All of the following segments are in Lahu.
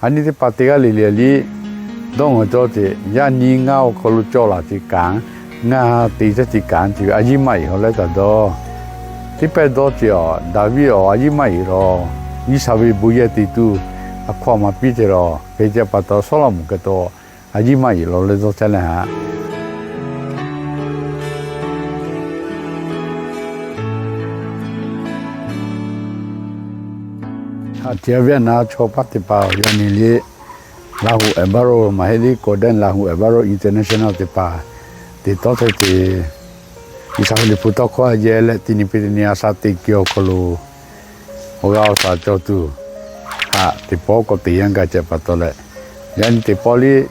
A nyi teˇ hpaˍ te g'aˇ le le liˇ dawˇ ngaˬ cawˇ ce, yaꞈ nyi ngaˬ awˬ hk'aw lo cawˬ laˬ ce kanˉ, ngaˬ te caˇ ce kanˉ ce ve a yiˇ maˇ iˍ haw leh taˍ dawˇ. Teˇ pehˇ dawˇ ce a, Daˍviˆ awˬ a yiˇ maˇ iˍ lawˬ, G'uiˬsha ve bon yehˬ te tuˬ a hkaw a ma piˇ ce lawˬ, hk'e ce pa taw Sawˉlaꞈmonˍ geh taw a yiˇ maˇ iˍ lawˬ leh dawˇ chehˇ leh haꞈ. Haꞈ tiꞈ a ve a naˍ chaw paˇ teˇ hpaˍ yaꞈ nyi liˇ Laˇ hu Ekballo maˇ heˆ liˇ, Golden Laˇ hu Ekballo International teˇ hpaˍ te tawˇ htaˇ ce, G'uiˬsha ve Liꞈ hpu tawˇ hkawˇ a yehˬ leh teˇ nyi piˇ teˇ nyi a shaꞈ teꞈ kuiˬ awˬ hk'aw lo awˬ g'aˇ awˬ shaˍ cawˬ tuˬ, haꞈ teˇ pawˆ k'awꞈ te yanˇ gaˇ ce pa taw leh, yaꞈ nyi teˇ pawˆ liˇ,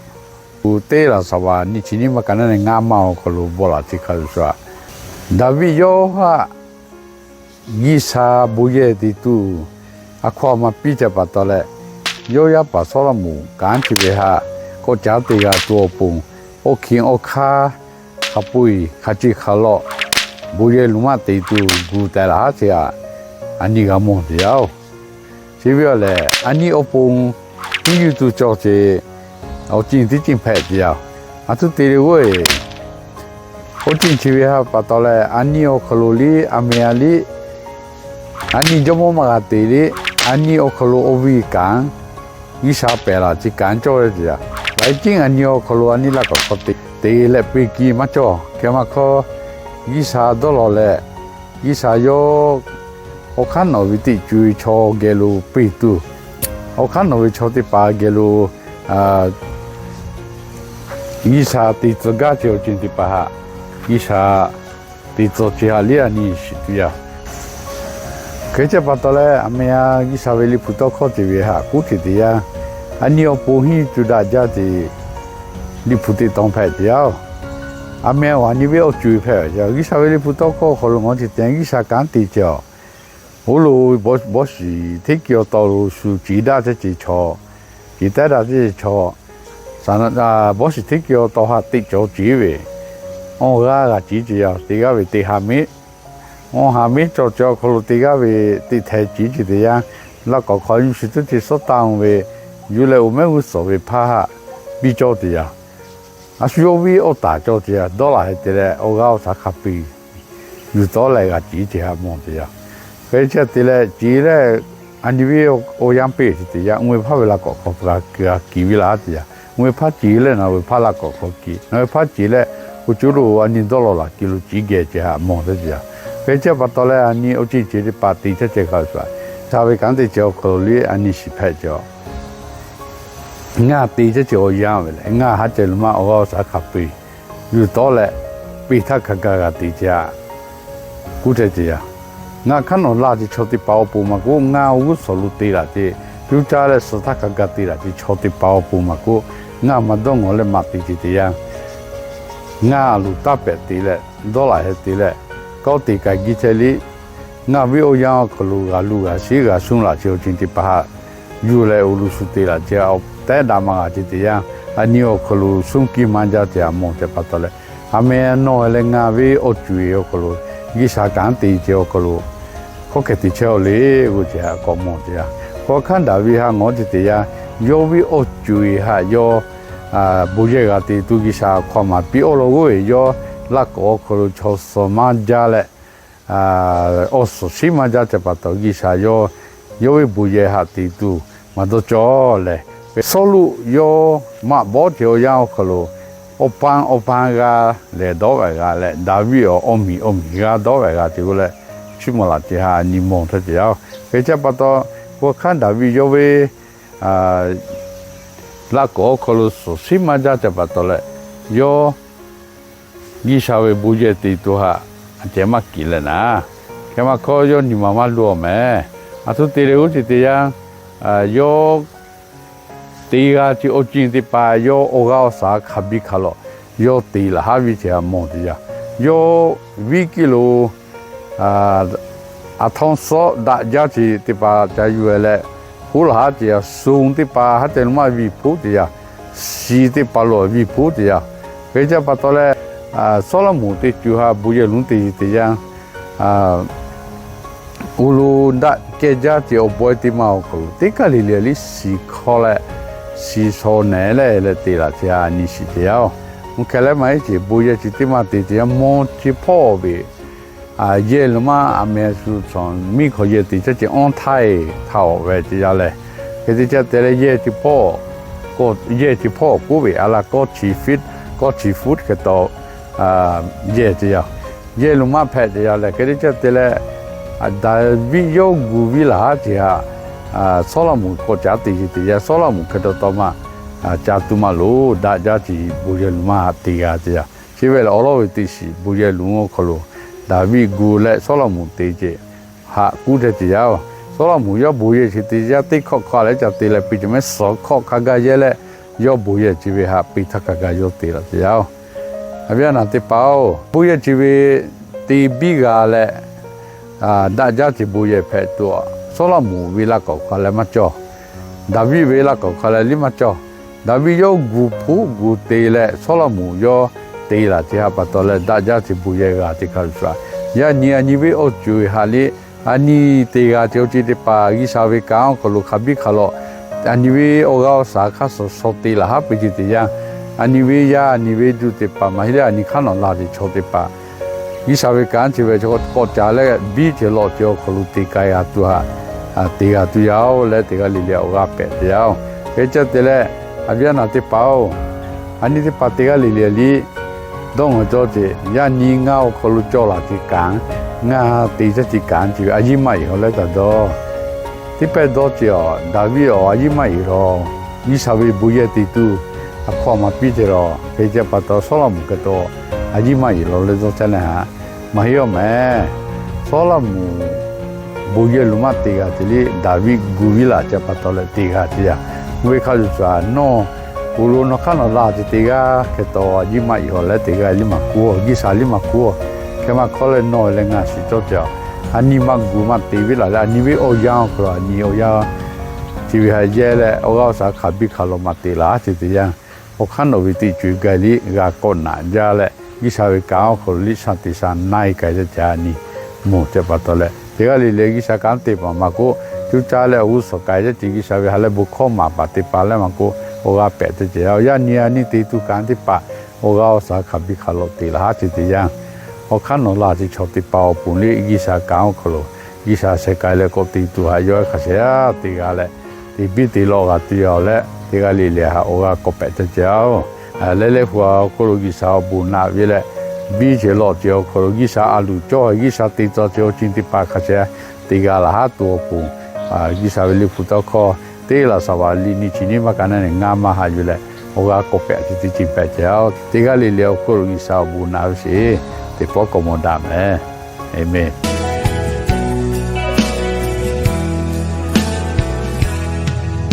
uˬ teˇ laˬ saˍ baˍ nyiˇ chi nyiˇ maˇ kaꞈ naˉ leh ngaˇ maˇ awˬ hk'aw lo bawˆ laˬ ce hk'a shuˍ shuˍ, Daˍviˆ yawˇ haꞈ G'uiˬsha bon yehˬ te tuˬ a hkaw a ma piˇ ce pa taw leh, yawˇ yaˇ paˍ Sawˉlaꞈmonˍ kanˉ chi ve haꞈ k'awꞈ caˉ te g'a tuˬ awˬ pon, oˇ hkiˬ awˬ hk'aˇ hk'a peu eˬ hk'a ceˬ hk'a lawꞈ bon yehˬ luˬ maˇ te tuˬ gu teh laˬ haˉ ce haꞈ, a nyi g'a mawˬ te yaˇ oˬ. Chi ve awˬ lehˬ, a nyi awˬ pon tiˉ yuˬ tuˬ cawˬ ce, awˬ ceuˬ teˇ ceuˬ hpehꞈ te yaˇ. A htoꞈ te le g'oˇ e, oˇ ceuˬ chi ve haꞈ pa taw leh, a nyi awˬ hk'aw lo liˇ a meh a liˇ a nyi jawˇmawˇ maˇ g'a te liˇ, a nyi awˬ hk'aw lo awˬ viˉ kanˉ G'uiˬsha pehˬ laˬ ce kanˉ cawˇ ve te yaˇ. Laiˉ ceuˬ a nyi awˬ hk'aw lo a nyi laˇ k'awꞈ hk'aw te te leh peˇ kiˇ maˇ cawˬ. Hk'e maˇ hk'aˇ, G'uiˬsha dawˇ law leh, G'uiˬsha yawˇ awˬ hk'aˇ nawˬ ve teˇ ceuˬ ve chaw geh lo peˇ tuˬ, awˬ hk'aˇ nawˬ ve chaw teˇ hpaˍ geh lo G'uiˬsha te tcuh gaˇ ce awˬ ceuˬ teˇ hpaˍ haꞈ, G'uiˬsha te tcuh ce haꞈ liˇ a nyi shiˍ tuˬ yaˇ. Hk'e ce pa taw leh, a meh a G'uiˬsha ve Liꞈ hpu tawˇ hkawˇ te ve haꞈ k'oˆ ce te yaˇ, a nyi awˬ pon hiˉ tuˬ daꞈ jaˇ ce Liꞈ hpu teˇ tawn hpehꞈ te yaˇ oˬ. A meh a a nyi ve awˬ ceuˬ hpehꞈ yaˇ. G'uiˬsha ve Liꞈ hpu tawˇ hkawˇ awˬ hk'aw lo ngaˬ hui te te G'uiˬsha kanˉ te ce awˬ, oˇ lo bawˇ shiˍ hteˇ kiˇ awˬ taw lo shu ce daꞈ ce ce chaw, ce tehˉ daꞈ ce ce chaw, bawˇ shiˍ hteˇ kiˇ awˬ taw haꞈ teꞈ cawˬ ce ve awˬ g'aˇ g'a ce ce yaˇ. Te g'aˇ ve teˇ ha miˉ, awˬ ha miˉ cawˬ ce awˬ hk'aw lo te g'aˇ ve teˇ hteh ce ce te yaˇ. Laˇ k'awꞈ hk'aw nyi shiˍ tuˬ ce suhˉ taˇ ve yuˬ leh awˬ mehˉ g'uˇ suhˍ ve hpaˇ haꞈ biˇ cawˇ te yaˇ. A shu yawˇ viˉ awˬ taˍ cawˬ ce yaˇ, dawˇ laˬ heh te leh awˬ g'aˇ awˬ shaˍ hk'a peu eˬ yuˬ tawˆ leh g'a ce ce haꞈ mawˬ te yaˇ. Hk'e ce te leh ce leh, a nyi ve awˬ yanˇ peˇ ce te yaˇ, oˇ ve hpaˇ ve laˇ k'awꞈ hk'aw g'a kiˬ ve laˇ te yaˇ. Oˇ ve hpaˇ ce leh nawˬ ve hpaˇ laˇ k'awꞈ hk'aw kiˬ, nawˬ ve hpaˇ ce leh, oˇ co lo a nyi dawˇ law laˬ kiˬ lo ce geh ce haꞈ mawˬ te ce yaˇ. Hk'e ce pa taw leh a nyi awˬ ceuˬ ce teˇ hpaˍ te chehˇ ce hk'a shuˍ shuˍ, G'uiˬsha ve kanˉ te ce awˬ hk'aw lo liˇ a nyi shiˍ hpehꞈ ce awˬ Ngaˬ te chehˇ ce awˬ yanˇ ve lehˬ, ngaˬ haˉ ceh lo maˇ awˬ g'aˇ awˬ shaˍ hk'a peu eˬ yuˬ tawˆ leh, peˇ htaˇ hk'a gaˬ g'a te ce haꞈ k'oˆ chehˇ ce yaˇ. Ngaˬ hk'aˇ nawˬ laˇ ce chaw teˇ hpaˍ awˬ pon maˇ k'oˆ, ngaˬ awˬ g'uˇ suhˍ lo te laˬ ce, cuˇ caˇ leh suhˍ htaˇ hk'a gaˬ te laˬ ce chaw teˇ hpaˍ awˬ pon maˇ k'oˆ, ngaˬ maˇ dawˇ ngawˬ leh maˇ te ce te yaˇ. Ngaˬ luˬ taˇ pehˍ te leh, dawˇ laˬ heh te leh, kawˆ te k'ai giˇ chehˇ liˇ, ngaˬ ve awˬ yanˇ awˬ hk'aw lo g'a luˬ g'a shiˉ g'a shonˇ laˬ ce awˬ ceuˬ teˇ hpaˍ haꞈ yuˬ leh awˬ luˬ shu te laˬ ce, awˬ tehˉ daꞈ maˇ g'a ce te yaˇ. A nyi awˬ hk'aw lo shonˇ kiˇ maˇ jaˇ ce haꞈ mawˬ ce pa taw leh, aˬ meh nawˬ leh ngaˬ ve awˬ co-e awˬ hk'aw lo G'uiˬsha kanˉ te ce awˬ hk'aw lo hk'aw hk'e te chehˇ aˬ le g'oˇ ce haꞈ k'awꞈ mawˬ ce yaˇ. Hk'aw hkanˉ Daˍviˆ haꞈ ngawˬ ce te yaˇ, yawˇ ve awˬ co-e haꞈ yawˇ bon yehˬ g'a te tuˬ G'uiˬsha hk'aw maˍ piˇ awˬ lawn g'oˇ ve yawˇ laˇ k'awꞈ awˬ hk'aw lo chaw suhˍ maˇ jaˇ leh, awˬ suhˍ shiˉ maˇ jaˇ ce pa taw G'uiˬsha yawˇ, yawˇ ve bon yehˬ haꞈ te tuˬ maˇ dawˇ cawˇ lehˬ, Sawˉluꞈ yawˇ maꞈ bawˉ ce awˬ yanˇ awˬ hk'aw lo awˬ pa awˬ pa g'a lehˬ dawˇ ve g'a leh, Daˍviˆ awˬ awˬ miˬ awˬ miˬ g'a dawˇ ve g'a ce g'oˇ leh, chiˇ mvuh laˬ ce haꞈ nyi mawˬ htaˇ ce yaˇ. Hk'e ce pa taw, hk'aw hkanˉ Daˍviˆ yawˇ ve laˇ k'awꞈ awˬ hk'aw lo suhˍ shiˉ maˇ jaˇ ce pa taw leh, yawˇ G'uiˬsha ve bon yehˬ te tuˬ haꞈ a ceh maˇ kiˬ leh naˍ, hk'e maˇ hk'aˇ yawˇ nyi ma maˇ luˬ awˬ meh. Aˬ htoꞈ te leh g'oˇ ce te yaˇ, yawˇ te g'a ce awˬ ceuˬ teˇ hpaˍ yawˇ awˬ g'aˇ awˬ shaˍ hk'a biˇ hk'a lawꞈ yawˇ te laˬ haˉ ve ce haꞈ mawˬ te yaˇ. Yawˇ viˉ kiˇ lo aˬ htoꞈ suhˉ daꞈ jaˇ ce teˇ hpaˍ ca yuˬ e leh, hoˉ laˬ haˉ ce yaˇ. Suh teˇ hpaˍ haˉ ceh lo maˇ viˇ hpoˆ te yaˇ. Shi teˇ hpaˍ lo viˇ hpoˆ te yaˇ. Hk'e ce pa taw leh, Sawˉlaꞈmonˍ teˇ co haꞈ bon yehˬ lonˉ te ce te yaˇ. Uˬ lo daꞈ kehˬ jaˇ ce awˬ bawehˇ teˇ maˇ awˬ hk'aw lo teˇ kaˇ le le liˇ shiˍ hkawˇ leh, shi shaw nehˬ leh leh te laꞈ ce a nyi shiˍ te yaˇ oˬ. Mvuhˇ hk'e leh maˇ heˆ ce bon yehˬ chi teˇ maˇ te te yaˇ mawˇ chi hpawˇ ve yehˬ lo maˇ a meh shu cawˬ miˇ hk'awꞈ yehˬ te caˇ ce awˇ htaiˇ htaꞈ awˬ ve ce yaˇ leh, hk'e te caˇ te leh yehˬ chi hpawˇ, yehˬ chi hpawˇ k'oˆ ve a laˇ kawˇ chi feet, kawˇ chi foot hk'e taw yehˬ ce yaˇ, yehˬ lo maˇ hpehꞈ ce yaˇ leh hk'e te caˇ te leh, Daˍviˆ yawˇ gu viˉ laˬ haˉ ce haꞈ Sawˉlaꞈmonˍ k'awꞈ caˉ te ce te yaˇ. Sawˉlaꞈmonˍ hk'e taw taw maˇ ca tuˬ maˇ loˍ, daꞈ jaˇ ce bon yehˬ lo maˇ te g'a ce yaˇ. Chi ve lehˬ awˬ lawˉ ve teˇ shiˍ bon yehˬ lo oˇ hk'aw lo Daˍviˆ gu leh Sawˉlaꞈmonˍ te ce haꞈ k'uˉ te ce yaˇ oˬ. Sawˉlaꞈmonˍ yawˇ bon yehˬ chi te yaˇ teˇ hkawˆ hk'a leh ca te leh piˇ ce mehˉ suhˍ hkawˆ hk'a gaˇ yehˇ leh, yawˇ bon yehˬ chi ve haꞈ piˇ htaˇ hk'a gaˇ yawˇ te laꞈ ce yaˇ oˬ. A viˉ a naˬ teˇ hpaˍ oˬ, bon yehˬ chi ve te biˇ g'a leh, daꞈ jaˇ ce bon yehˬ hpehꞈ tuˬ, Sawˉlaꞈmonˍ ve laˇ k'awꞈ hk'a leh maˇ cawˬ. Daˍviˆ ve laˇ k'awꞈ hk'a leh liˇ maˇ cawˬ. Daˍviˆ yawˇ gu hpuˆ gu te leh Sawˉlaꞈmonˍ yawˇ te laꞈ ce haꞈ pa taw leh daꞈ jaˇ ce bon yehˬ g'a te hk'a shuˍ shuˍ, yaˇ nyi a nyi ve awˬ co-e haꞈ liˇ a nyi te g'a ce awˬ ceuˬ teˇ hpaˍ G'uiˬsha ve kanˉ awˬ hk'aw lo hk'a biˇ hk'a lawꞈ, a nyi ve awˬ g'aˇ awˬ shaˍ hk'a shuˍ shuˍ te laˬ haˉ pui ce te yaˇ. A nyi ve yaˇ a nyi ve duˬ teˇ hpaˍ maˇ heˆ leh a nyi hk'aˉ nawꞈ la ce chaw teˇ hpaˍ G'uiˬsha ve kanˉ chi ve chaw k'awꞈ caˍ leh biˇ ce lawꞈ ce awˬ hk'aw lo te k'ai g'a tuˬ haꞈ, te g'a tuˬ yaˇ oˬ leh teˇ g'aˇ le le awˬ g'aˇ pehꞈ te yaˇ oˬ. Hk'e caˇ te leh, a viˉ a naˬ teˇ hpaˍ oˬ, a nyi teˇ hpaˍ teˇ g'aˇ le le liˇ dawˇ ngaˬ cawˬ ce, yaˇ nyi ngaˬ awˬ hk'aw lo cawˬ laˬ ce kanˉ, ngaˬ te caˇ ce kanˉ chi ve a yiˇ maˇ iˍ haw leh taˍ dawˇ. Teˇ pehˇ dawˇ ce a, Daˍviˆ awˬ a yiˇ maˇ iˍ lawˬ. G'uiˬsha ve bon yehˬ te tuˬ a hkawˇ maˇ piˇ ce lawˬ. Hk'e caˇ pa taw Sawˉlaꞈmonˍ hk'e taw a yiˇ maˇ iˍ lawˬ leh dawˇ chehˇ leh haꞈ, maˇ heˆ awˬ meh. Sawˉlaꞈmonˍ bon yehˬ lo maˇ te g'a ce liˇ Daˍviˆ gu viˉ laˬ ce pa taw leh te g'a ce yaˇ. Oˇ ve hk'a shuˍ shuˍ nawˬ, oˬ lo nawˬ hk'aˉ nawꞈ la ce teˇ g'aˇ hk'e taw a yiˇ maˇ iˍ haw leh teˇ g'aˇ liˇ maˇ k'oˆ, G'uiˬsha liˇ maˇ k'oˆ. Hk'e maˇ hk'awˇ leh nawˬ leh ngaˬ shiˍ cawˇ ce a, a nyi maˇ gu maˇ te viˉ laˬ leh a nyi ve awˬ yanˇ awˬ hk'aw lo a nyi awˬ yanˇ chi ve haꞈ yehˇ leh awˬ g'aˇ awˬ shaˍ hk'a biˇ hk'a lawꞈ maˇ te laˬ ce te yaˇ. Awˬ hk'aˇ nawꞈ ve teˇ co-e gaˬ liˇ g'a k'awꞈ naꞈ jaˇ leh G'uiˬsha ve kanˉ awˬ hk'aw lo liˇ sha te sha na-e k'ai ce ca nyi mawˬ ce pa taw leh teˇ g'aˇ le le G'uiˬsha kanˉ teˇ hpaˍ maˇ k'oˆ, cuˇ caˇ leh awˬ g'uˇ suhˍ k'ai ce G'uiˬsha ve ha leh bon hkawˇ maˍ paˍ teˇ hpaˍ leh maˇ k'oˆ, awˬ g'aˇ pehꞈ te ce yaˇ. Yaˇ nyi a nyi te tuˬ kanˉ teˇ hpaˍ awˬ g'aˇ awˬ shaˍ hk'a biˇ hk'a lawꞈ te laˬ haˉ ce te yaˇ. Awˬ hk'aˇ nawꞈ la ce chaw teˇ hpaˍ awˬ pon liˇ G'uiˬsha kanˉ awˬ hk'aw lo G'uiˬsha sheh k'ai leh k'awꞈ te tuˬ haꞈ yawˇ hk'a shehˍ te g'a leh, te biˇ te lawꞈ g'a tuˬ yaˇ leh teˇ g'aˇ le le haꞈ awˬ g'aˇ k'awꞈ pehꞈ te ce yaˇ oˬ. Leh leh hu a awˬ hk'aw lo G'uiˬsha awˬ bon naꞈ ve leh, biˇ ce lawꞈ ce awˬ hk'aw lo G'uiˬsha a luˬ cawˇ G'uiˬsha te tcuh ce awˬ ceuˬ teˇ hpaˍ hk'a shehˍ te g'a laˬ haˉ tuˬ awˬ pon, G'uiˬsha ve liꞈ hpu tawˇ hkawˇ teˇ laˬ saˍ vaˍ liꞈ nyiˇ chi nyiˇ maˇ ka naˉ neˬ ngaˇ maˇ haꞈ yuˬ leh, awˬ g'aˇ k'awꞈ pehꞈ ce teˇ ceuˬ pehꞈ ce yaˇ oˬ. Teˇ g'aˇ le le awˬ hk'aw lo G'uiˬsha awˬ bon naꞈ ve sheˍ, teˇ pawˆ k'awꞈ mawˬ daꞈ mehˍ. Aˍmenˍ.